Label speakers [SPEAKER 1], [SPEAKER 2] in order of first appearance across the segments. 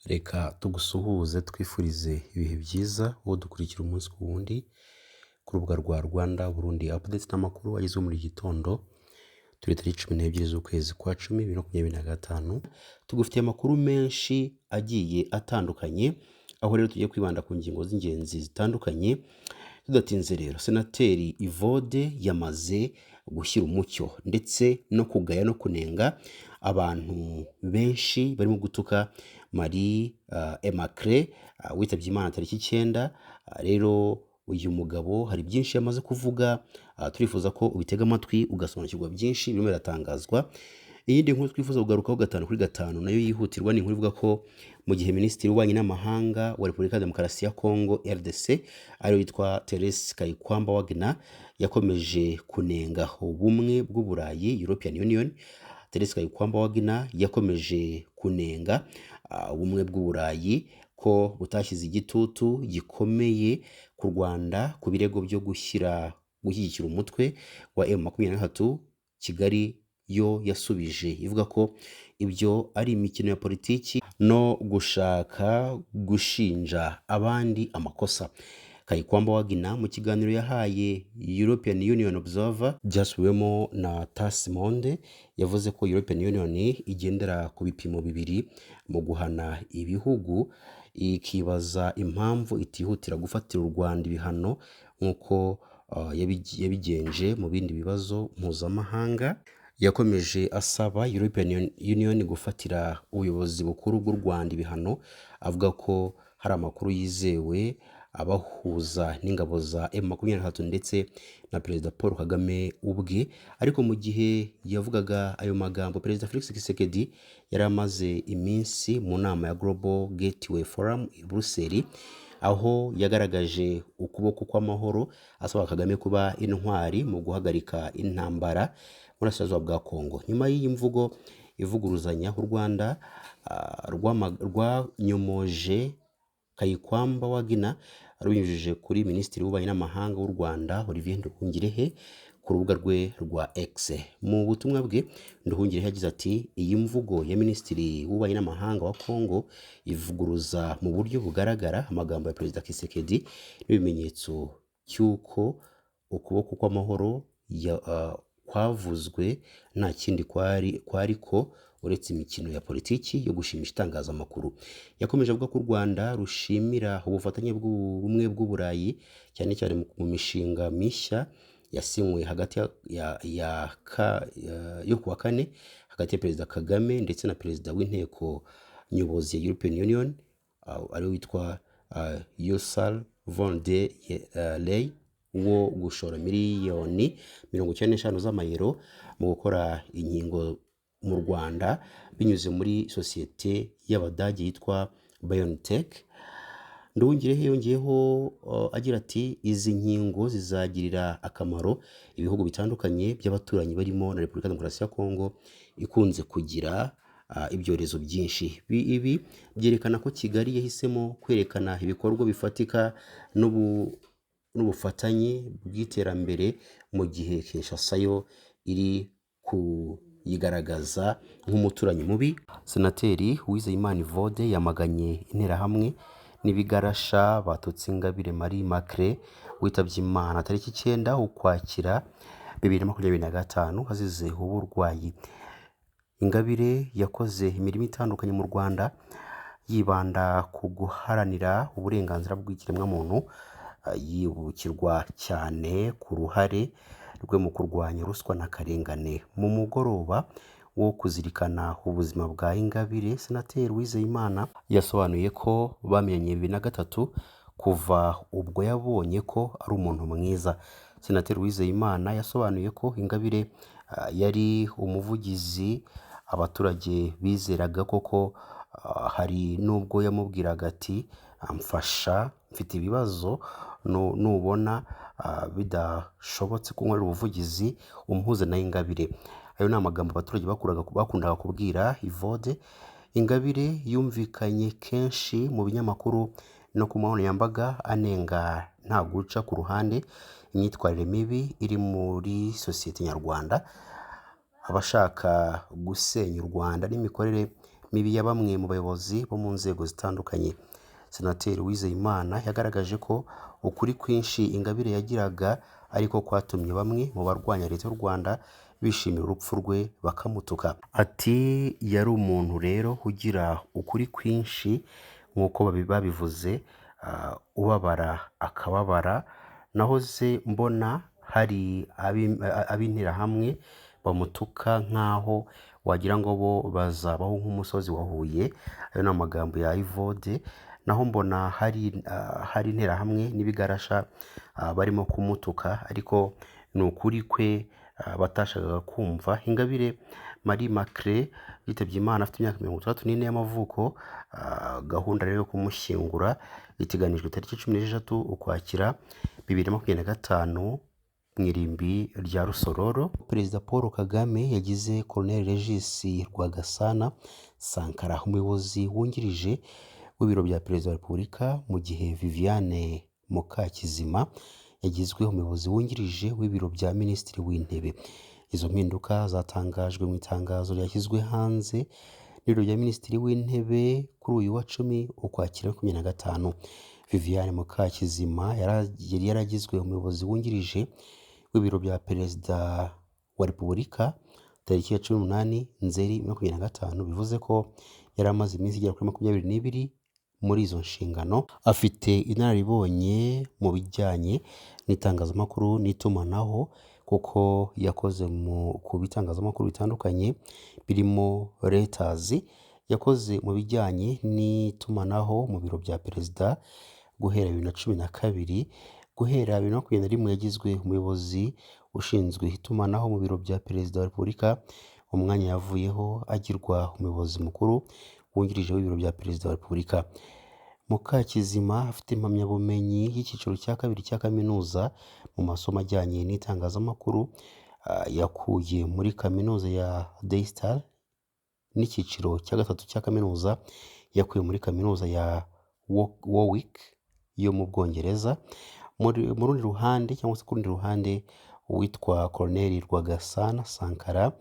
[SPEAKER 1] Reka tugusuhuze twifurize ibihe byiza wowe dukurikira umunsi ku wundi ku rubuga rwa Rwanda Burundi Updates n'amakuru agezweho muri iki gitondo. Turi tariki 12 z'ukwezi kwa 10 2025. Tugufitiye amakuru menshi agiye atandukanye, aho rero tugiye kwibanda ku ngingo z'ingenzi zitandukanye. Tudatinze rero, Senateri Evode yamaze gushyira umucyo ndetse no kugaya no kunenga abantu benshi barimo gutuka Marie Immaculée witabye Imana tariki 9. Rero uyu mugabo hari byinshi yamaze kuvuga, turifuza ko ubitega amatwi ugasobanukirwa byinshi birimo biratangazwa. Iyindi nkuru twifuza kugarukaho gatanu kuri gatanu nayo yihutirwa ni inkuru ivuga ko mu gihe Minisitiri w'Ububanyi n'Amahanga wa Repubulika ya Demokarasi ya Kongo RDC ariwe witwa Therese Kayikwamba Wagner yakomeje kunenga ubumwe bw'Uburayi, European Union. Therese Kayikwamba Wagner yakomeje kunenga ubumwe bw'Uburayi ko butashyize igitutu gikomeye ku Rwanda ku birego byo gushyigikira umutwe wa M23. Kigali yo yasubije ivuga ko ibyo ari imikino ya politiki no gushaka gushinja abandi amakosa. Kayikwamba Wagner mu kiganiro yahaye European Union Observer byasubiwemo na Tas Monde, yavuze ko European Union igendera ku bipimo bibiri mu guhana ibihugu, ikibaza impamvu itihutira gufatira u Rwanda ibihano nk'uko yabigenje mu bindi bibazo mpuzamahanga. Yakomeje asaba European Union gufatira ubuyobozi bukuru bw'u Rwanda ibihano, avuga ko hari amakuru yizewe abahuza n'ingabo za M23 ndetse na Perezida Paul Kagame ubwe. Ariko mu gihe yavugaga ayo magambo, Perezida Felix Tshisekedi yari amaze iminsi mu nama ya Global Gateway Forum i Buruseli, aho yagaragaje ukuboko kw'amahoro asaba Kagame kuba intwari mu guhagarika intambara mu burasirazuba bwa Kongo. Nyuma y'iyi mvugo ivuguruzanya, u Rwanda rwanyomoje Kayikwamba Wagner rubinyujije kuri Minisitiri w'Ububanyi n'Amahanga w'u Rwanda Olivier Nduhungirehe ku rubuga rwe rwa X. Mu butumwa bwe, Nduhungirehe yagize ati: "Iyi mvugo ya Minisitiri w'Ububanyi n'Amahanga wa Kongo ivuguruza mu buryo bugaragara amagambo ya Perezida Tshisekedi n'ibimenyetso cy'uko ukuboko kw'amahoro kwavuzwe nta kindi kwari ko uretse imikino ya politiki yo gushimisha itangazamakuru." Yakomeje avuga ko u Rwanda rushimira ubufatanye bw'ubumwe bw'Uburayi, cyane cyane mu mishinga mishya yasinywe hagati yo kuwa kane hagati ya Perezida Kagame ndetse na Perezida w'Inteko Nyobozi ya European Union ariwe witwa Ursula von der Leyen, wo gushora miliyoni 95 z'amayero mu gukora inkingo mu Rwanda binyuze muri sosiyete y'Abadage yitwa BioNTech. Nduhungirehe yongeyeho agira ati: "Izi nkingo zizagirira akamaro ibihugu bitandukanye by'abaturanyi barimo na Repubulika ya Demokarasi ya Kongo ikunze kugira ibyorezo byinshi." Ibi byerekana ko Kigali yahisemo kwerekana ibikorwa bifatika n'ubufatanye bw'iterambere, mu gihe Kinshasa yo iri kuyigaragaza nk'umuturanyi mubi. Senateri Uwizeyimana Evode yamaganye Interahamwe n'ibigarasha batutse Ingabire Marie Immaculée witabye Imana tariki 9 Ukwakira 2025 azize uburwayi. Ingabire yakoze imirimo itandukanye mu Rwanda, yibanda ku guharanira uburenganzira bw'ikiremwamuntu, yibukirwa cyane ku ruhare rwe mu kurwanya ruswa n'akarengane. Mu mugoroba wo kuzirikana ubuzima bwa Ingabire, Senateri Uwizeyimana yasobanuye ko bamenyanye 2003, kuva ubwo yabonye ko ari umuntu mwiza. Senateri Uwizeyimana yasobanuye ko Ingabire yari umuvugizi abaturage bizeraga koko, hari n'ubwo yamubwiraga ati: "Mfasha mfite ibibazo, nubona bidashobotse ko nkorera ubuvugizi umpuze na Ingabire." Ayo ni amagambo abaturage bakundaga kubwira Evode. Ingabire yumvikanye kenshi mu binyamakuru no ku nkoranyambaga anenga nta guca ku ruhande imyitwarire mibi iri muri sosiyete nyarwanda, abashaka gusenya u Rwanda n'imikorere mibi ya bamwe mu bayobozi bo mu nzego zitandukanye. Senateri Uwizeyimana yagaragaje ko ukuri kwinshi Ingabire yagiraga ariko kwatumye bamwe mu barwanya leta y'u Rwanda bishimira urupfu rwe bakamutuka. Ati yari umuntu rero ugira ukuri kwinshi nk'uko babivuze, ubabara akababara. Nahoze mbona hari ab'interahamwe bamutuka nk'aho wagira ngo bo bazabaho nk'umusozi wa Huye. Ayo ni amagambo ya Evode. Naho mbona hari interahamwe n'ibigarasha barimo kumutuka, ariko ni ukuri kwe batashakaga kumva. Ingabire Marie Immaculée yitabye Imana afite imyaka 64 y'amavuko. Gahunda rero yo kumushyingura iteganijwe tariki 16 Ukwakira 2025 mu irimbi rya Rusororo. Perezida Paul Kagame yagize Colonel Regis Rwagasana Sankara umuyobozi wungirije w'ibiro bya Perezida wa Repubulika, mu gihe Viviane Mukakizima yagizwe umuyobozi wungirije w'ibiro bya Minisitiri w'Intebe. Izo mpinduka zatangajwe mu itangazo ryashyizwe hanze n'ibiro bya Minisitiri w'Intebe kuri uyu wa 10 Ukwakira 2025. Viviane Mukakizima yari yaragizwe umuyobozi wungirije w'ibiro bya Perezida wa Repubulika tariki ya 18 Nzeri 2025, bivuze ko yari amaze iminsi igera kuri 22 muri izo nshingano. Afite inararibonye mu bijyanye n'itangazamakuru n'itumanaho, kuko yakoze ku bitangazamakuru bitandukanye birimo Reuters. Yakoze mu bijyanye n'itumanaho mu biro bya Perezida guhera 2012. Guhera 2021 yagizwe umuyobozi ushinzwe itumanaho mu biro bya Perezida wa Repubulika, umwanya yavuyeho agirwa umuyobozi mukuru wungirije w'ibiro bya Perezida wa Repubulika. Mukakizima afite impamyabumenyi y'icyiciro cya kabiri cya kaminuza mu masomo ajyanye n'itangazamakuru yakuye muri kaminuza ya Daystar, n'icyiciro cya gatatu cya kaminuza yakuye muri kaminuza ya Warwick yo mu Bwongereza. Mu rundi ruhande cyangwa se ku rundi ruhande, uwitwa Colonel Rwagasana Sankara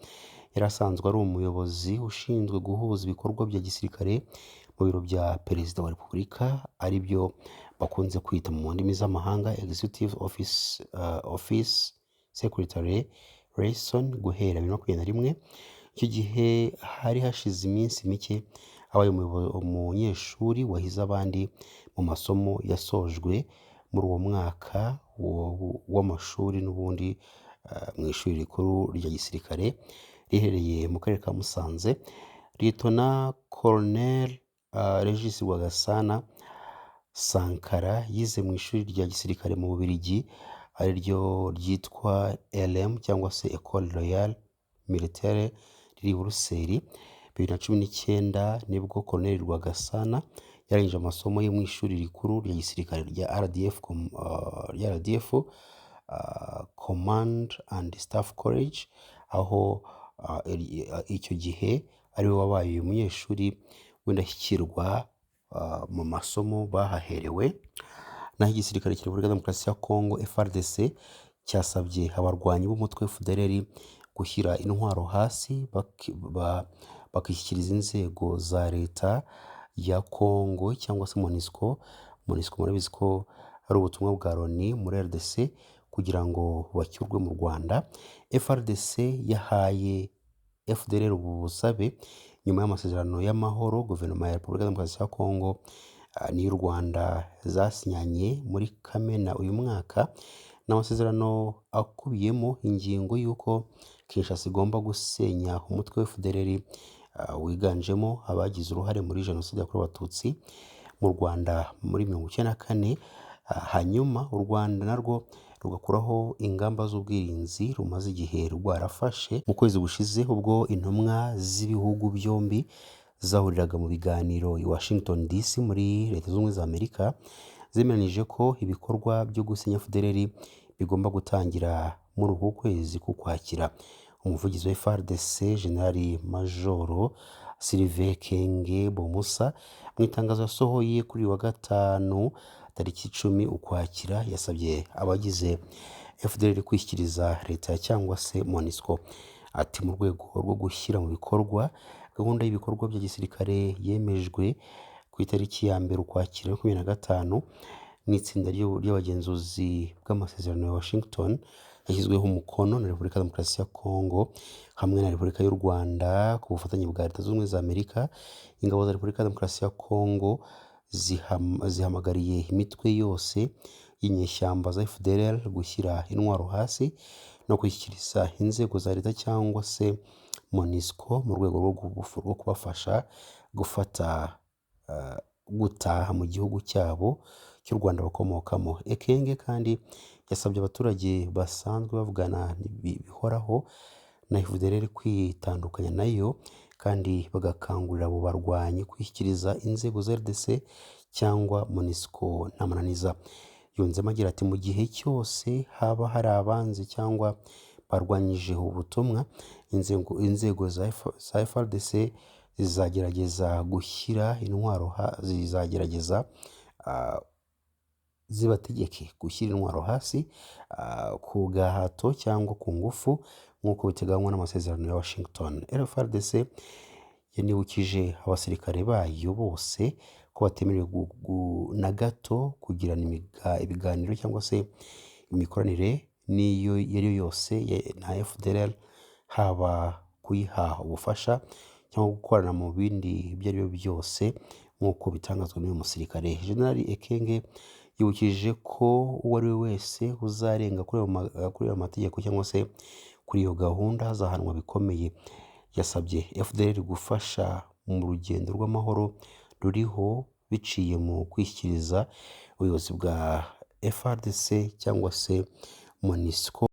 [SPEAKER 1] yari asanzwe ari umuyobozi ushinzwe guhuza ibikorwa bya gisirikare mu biro bya Perezida wa Repubulika, aribyo bakunze kwita mu ndimi z'amahanga Executive Office Secretary Rayson, guhera 2021. Icyo gihe hari hashize iminsi mike abaye umunyeshuri wahize abandi mu masomo yasojwe muri uwo mwaka w'amashuri n'ubundi mu ishuri rikuru rya gisirikare riherereye mu karere ka Musanze. Liyetona Colonel Regis Rwagasana Sankara yize mu ishuri rya gisirikare mu Bubiligi, ariryo ryitwa LM cyangwa se Ecole Royale Militaire riri i Buruseli. 2019 nibwo Colonel Rwagasana yarangije amasomo ye mu ishuri rikuru rya gisirikare rya RDF, Command and Staff College, aho icyo gihe ariwe wabaye umunyeshuri w'indashyikirwa mu masomo bahaherewe. Naho igisirikare cya Repubulika Demokarasi ya Kongo FARDC cyasabye abarwanyi b'umutwe FDLR gushyira intwaro hasi bakishyikiriza inzego za leta ya Kongo cyangwa se MONUSCO. MONUSCO murabizi ko ari ubutumwa bwa Loni muri RDC kugira ngo bacyurwe mu Rwanda. FARDC yahaye FDLR ubu busabe nyuma y'amasezerano y'amahoro guverinoma ya Repubulika Demokarasi ya Kongo n'iy'u Rwanda zasinyanye muri Kamena uyu mwaka. Ni amasezerano akubiyemo ingingo y'uko Kinshasa igomba gusenya umutwe wa FDLR wiganjemo abagize uruhare muri Jenoside yakorewe Abatutsi mu Rwanda muri 1994, hanyuma u Rwanda narwo rugakuraho ingamba z'ubwirinzi rumaze igihe rwarafashe. Mu kwezi gushize ubwo intumwa z'ibihugu byombi zahuriraga mu biganiro i Washington DC muri Leta Zunze Ubumwe za Amerika, zemeranije ko ibikorwa byo gusenya FDLR bigomba gutangira muri uku kwezi k'Ukwakira. Umuvugizi wa FARDC General Majoro Sylvain Kenge Bomusa mu itangazo yasohoye kuri uyu wa gatanu tariki 10 Ukwakira yasabye abagize FDLR kwishyikiriza leta cyangwa se MONUSCO. Ati mu rwego rwo gushyira mu bikorwa Gahunda y'ibikorwa bya gisirikare yemejwe ku itariki ya 1 Ukwakira 2025 n'itsinda ry'abagenzuzi bw'amasezerano ya Washington, yashyizweho umukono na Repubulika ya Demokarasi ya Kongo hamwe na Repubulika y'u Rwanda ku bufatanye bwa Leta Zunze Ubumwe za Amerika. Ingabo za Repubulika ya Demokarasi ya Kongo zihamagariye imitwe yose y'inyeshyamba za FDLR gushyira intwaro hasi no kwishyikiriza inzego za leta cyangwa se MONUSCO mu rwego rwo kubafasha gufata gutaha mu gihugu cyabo cy'u Rwanda bakomokamo. Ekenge kandi yasabye abaturage basanzwe bavugana bihoraho na FDLR kwitandukanya nayo, kandi bagakangurira abo barwanyi kwishyikiriza inzego za RDC cyangwa MONUSCO nta mananiza. Yunzemo agira ati: "Mu gihe cyose haba hari abanzi cyangwa barwanyije ubu butumwa, inzego za FARDC zizagerageza gushyira intwaro zizagerageza zibategeke gushyira intwaro hasi ku gahato cyangwa ku ngufu nk'uko biteganywa n'amasezerano ya Washington." FARDC yanibukije abasirikare bayo bose ko batemerewe na gato kugirana ibiganiro cyangwa se imikoranire n'iyo iyo ari yo yose na FDLR, haba kuyiha ubufasha cyangwa gukorana mu bindi ibyo ari byo byose, nk'uko bitangazwa n'uyu musirikare. General Ekenge yibukije ko uwo ari we wese uzarenga kuri ayo mategeko cyangwa se kuri iyo gahunda azahanwa bikomeye. Yasabye FDLR gufasha mu rugendo rw'amahoro ruriho biciye mu kwishyikiriza ubuyobozi bwa FARDC cyangwa se MONUSCO.